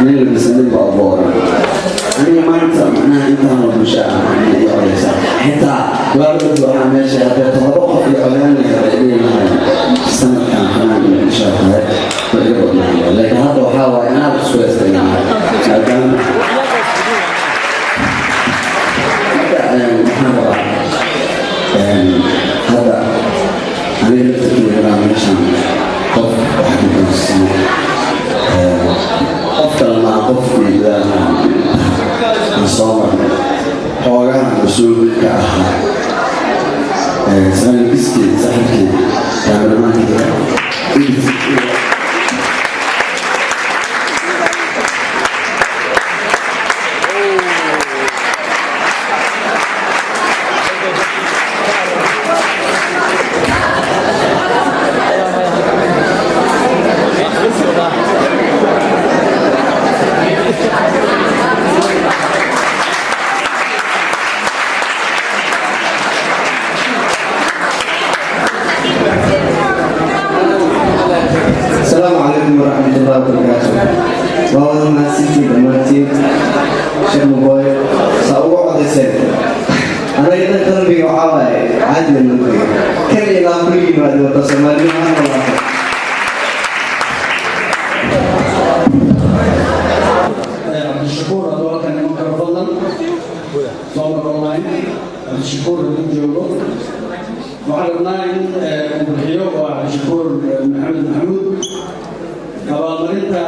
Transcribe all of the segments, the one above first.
Nin labisanin baa booran. Aniga maanta macnaha intaan oo bulsha ah ii codeysaa, xitaa waa waxaa meesha haddee 7 qof iyo codeyn lahaa ay dhihi lahayn sanadkan fanaan iyo insha tahay way iga badnaan, laakiin hadda waxaa waaye anaa isku heystay maadaama. Marka waxaan rabaa hadda aniga laftarkeyga inaan meeshan qof wax guddoonsiiyo, qof kale maa, qofkii dadaalkan aan soo marnay xoogaha mas-uulka ahaa, saaxiibkiskii, saaxiibkii, kaameramaankeyga. Asalaamu calaykum waraxmat ullahi wabarakaatu. Waa wada mahadsantiin dhammaantiin. Sharmaboy saa ugu codayseen, anaga dhan qalbiga waxaa waaye caadi noqday kal ilaa ku yimaado wada Soomaalida ha noolaato. Cabdishakuur hadduu halkan iman karo, fadlan Somar Online Cabdishakuur hadduu joogo, waxaan rabnaa in uu bixiyo. Waa Cabdishakuur Maxamed Maxamuud. Abaalmarinta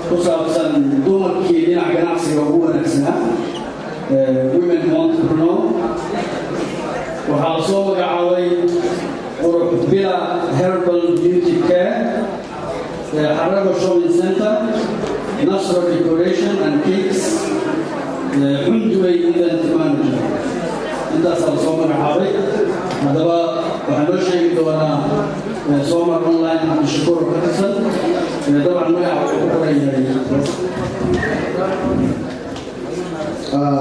ku saabsan dumarkii dhinaca ganacsiga ugu wanaagsanaa, Women Entrepreneur, waxaa la soo magacaabay Qurux Bila Herbal Beauty Care, Xarago Shopping Center, Nasro Decoration and Cakes, Xundubay Event Manager. Intaasaa la soo magacaabay. Haddaba waxaa noo sheegi doonaa Somar Online Cabdishakuur oo ka tirsan. Dabcan magaca wuxuu ku qoran yahay.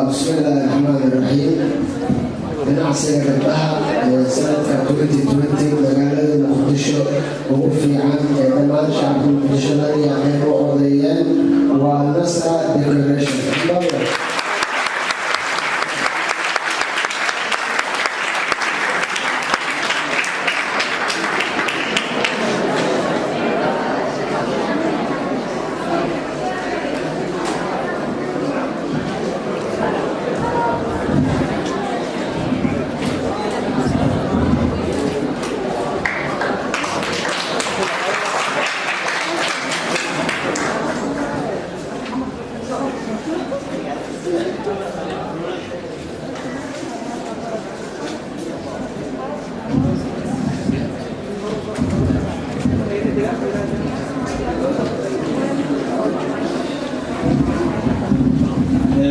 Bismi illaahi raxmaani raxiim. Ganacsiga gabdhaha ee sanadka 2020 magaalada Muqdisho ugu fiican ee dhammaan shacabka Muqdisho la yaaqeen u codeeyeen waa Nasra Decoration.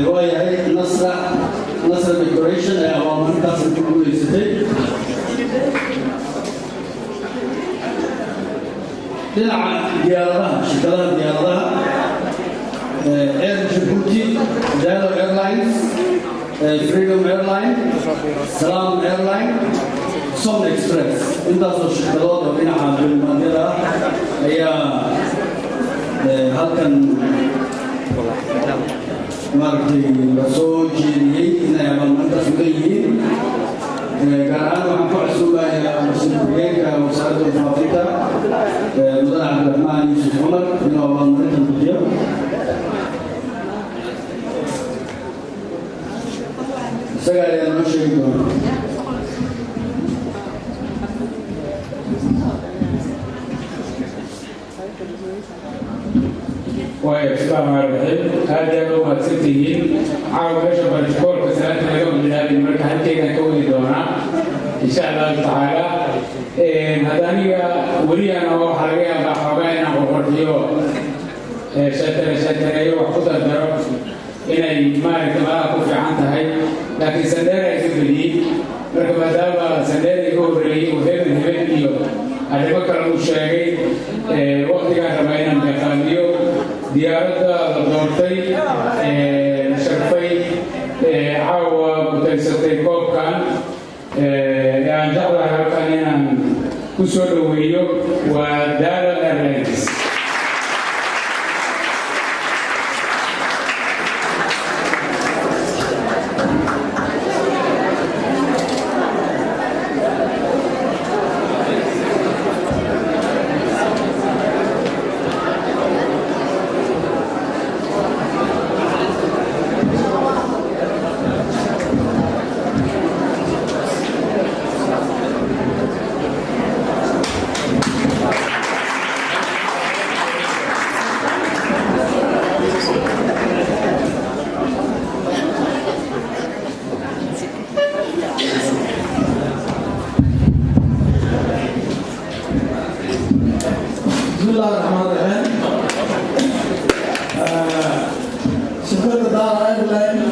Waayahay, Nasra Decoration ee abaalmarintaas ku guuleysatay. Dhinaca diyaaradaha, shirkadaha diyaaradaha, Air Djibouti, Dalo Airlines, Freedom Airline, Salam Airline, Som Express, intaasoo shirkadood oo dhinaca duulimaadyada ah ayaa halkan maaragtay la soo jeediyey inay abaalmarintaas mudan yihiin. Gaar ahaan waxaan ku casuubayaa wasiir ku-xigeenka Wasaaradda Warfaafinta, mudane Cabdiraxmaan Yuusuf Cumar, inuu abaalmarintan bixiyo. Isaga ayaa noo sheegi doona. Waayo, bismillahi raxmaan raxiim. Aad iyo aad u mahadsantihiin. Caawa meesha barishkoolka salaanta laga bilaabin, marka halkeegan ka wadi doonaa insha Allahu tacaala. Hadda aniga weliyana waxaa laga yaabaa xoogaa inaan qurqurxiyo, shatare shatareeyo, wax ku dardaro, inay maaragtay malaha ku fiican tahay, laakiin Sandheera iga bediyey. Marka maadaama Sandheera iga horreeyey uu hebel hebel iyo arrimo kale uu sheegay, waqtigaan rabaa inaan deeqaamiyo. Diyaaradda la doortay, sharfay, caawa mutaysatay koobkan ee aan jeclahay halkan inaan ku soo dhoweeyo waa Dalo Airlines. Airline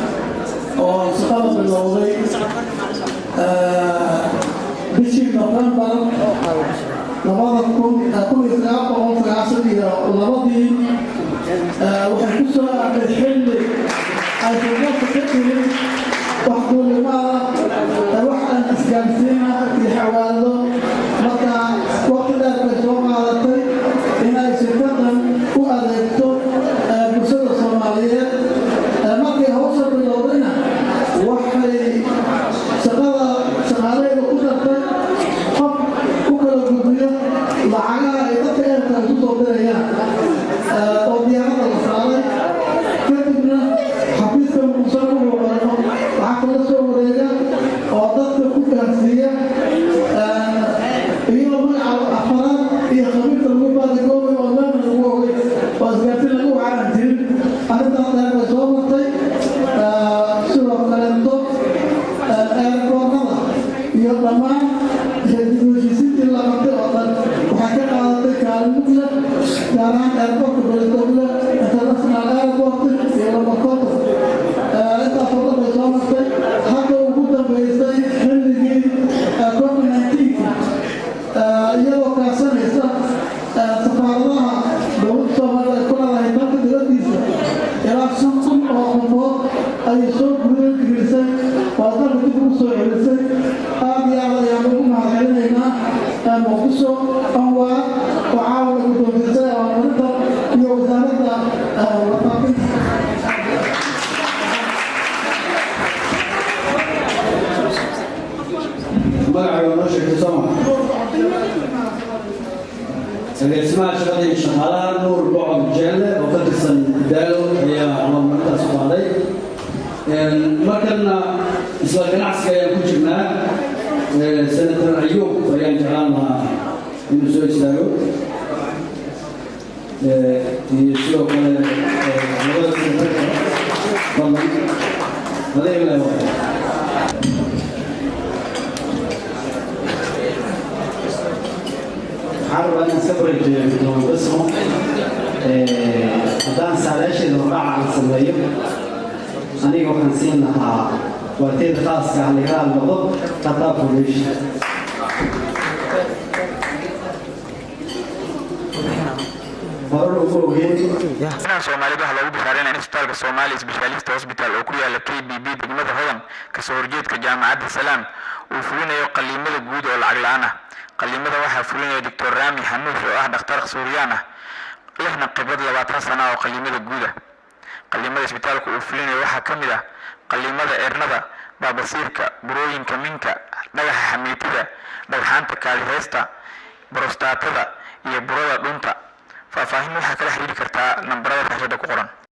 oo shaqada bilowday bishii November 1992-dii, waxay ku soo aaday xilli aysan dalka ka jirin wax duulimaada, wax aan isgaarsiina iyo xawaalado. Marka waqti dheer bay soo qaadatay inay shirkadan u adeegto bulshada Soomaaliyeed. Markay hawsha bilowdayna, waxay shaqada shaqaalaheeda ku dartay qof u kala gudbiyo lacagaha ay dadka eerka isu soo dirayaan oo diyaaradda la saaray. Kadibna xafiiska Muqdisho ku booqano lacagta la soo wareega oo dadka ku gaarsiiya, iyadoo magaca afaraad iyo khabiirka lagu baadigoobay oo meelna lagu ogay oo isgaarsiin lagu wacaan jirin. Arrintaas dheer bay soo martay. Sidoo kaleeto, airportada iyo dhammaan heshiisiintii la qabtay oo dhan waxay ka qaadatay kaalin mug leh, gaar ahaan airportka Beledoogle International Airport iyo Lamakoto. Intaasoo dhan bay soo martay. Hadda ugu dambeysay xilligii COVID-19, iyadoo kaashanaysa safaaradaha dowladda Soomaaliya ay ku leedahay dalka dibadiisa, ilaa 5000 oo qofood ayay soo gudan gelisay oo dalka dib ugu soo celisay. Aad iyo aad ayaan ugu mahadcelinaynaa Muqdisho Anwaar oo caawa la guddoonsiisay abaalmarinta iyo Wasaaradda Warfaafinta. Magacaaga noo sheegtay sooma? Agaasimaha shaqada iyo shaqaalaha, Nuur Bocod Jeelle, oo ka tirsan Daalo, ayaa abaalmarintaas u qaaday. Markana isla ganacsiga ayaan ku jirnaa. Senator Ayuub ayaan jeclaan lahaa inuu soo istaago, iyo sidoo kale labada senatarka. Fadlan, adiga le. Waxaan rabaa inaan iska bareejiyo Gudoomiye Basmo. Haddaan saadaasheeda hordhaca aan sameeyo, aniga waxaan siin lahaa waarteeda khaaska ah laga hadlado Qatar Foundation. Horar ugu ogeyn Soomaalida waxaa loogu bishaareynaya in isbitaalka Soomaali Specialist Hospital oo ku yaala KBB, degmada Hodan, kasoo horjeedka Jaamacadda Salaam, uu fulinayo qaliimada guud oo lacag la-aan ah. Qaliimada waxaa fulinaya Doctor Rami Xanuuf oo ah dhakhtar Suuriyaan ah, lehna khibrad 20 sana oo qaliimada guud ah. Qaliimada isbitaalka uu fulinayo waxaa ka mid ah qaliimada eernada, baabasiirka, burooyinka minka, dhagaxa xamiitida, dhagxaanta kaadiheesta, borostaatada iyo burada dhunta. Faahfaahin waxaa kala xiriiri kartaa nambarada shaashada ku qoran.